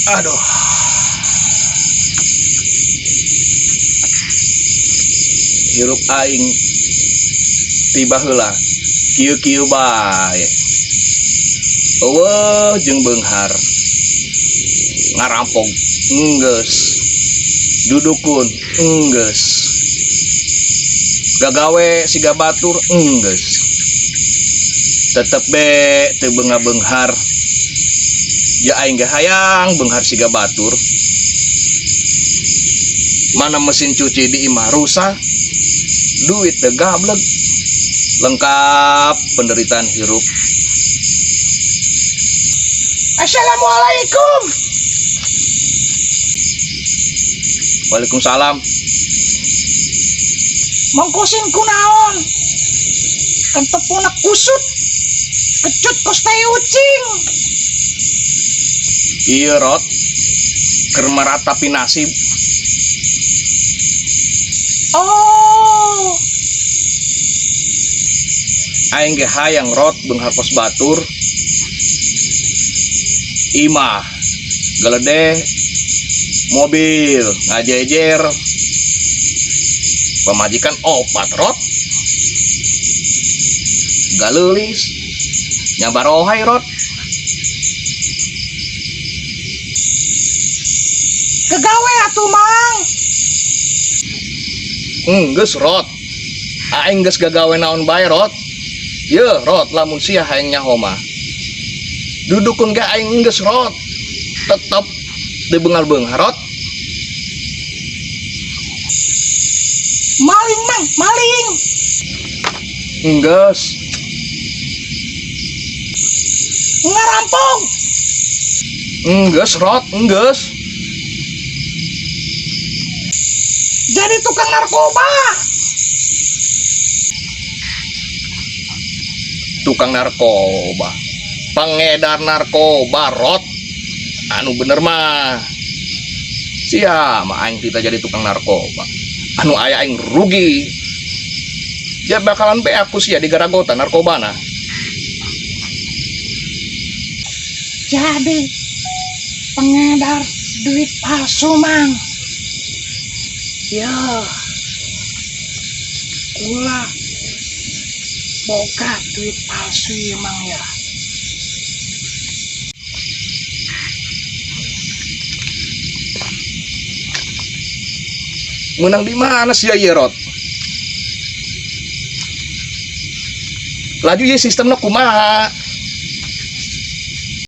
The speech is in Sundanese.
Aduh. Hirup aing tiba heula kieu-kieu bae. Eueuh jeung beunghar. Ngarampok enggeus. Dudukun enggeus. Gagawe siga batur enggeus. Tetep be teu beunga-beunghar. Ja aing ge hayang beunghar siga batur. Mana mesin cuci di imah rusak, duit teu gableg, lengkap penderitaan hirup. Assalamualaikum. Waalaikumsalam. Mangkosin kunaon? Kentepuna kusut, kecut kos tai ucing. Iya rot, keur meratapi nasib. Oh. Aing ge hayang rot beunghar kos batur. Imah geledeh, mobil ngajejer, pamajikan opat rot, galeulis, nyabarohai rot. Kegawe atuh mang. Enggeus rot, aing geus gagawe naon bae rot. Yeuh rot, lamun sia hayang nyaho mah. Dudukun ge aing enggeus rot, tetep di bengal-bengal rot. Maling mang, maling. Enggeus. Ngarampok. Enggeus rot, enggeus. Jadi tukang narkoba. Tukang narkoba, pengedar narkoba rot. Anu bener mah. Sia mah aing kita jadi tukang narkoba. Anu aya aing rugi. Dia bakalan be aku sia di garagota narkobana. Jadi pengedar duit palsu mang. Ya, kula boga duit palsu ya mang ya. Menang di mana sih ya rot? Laju ya sistemnya kumaha?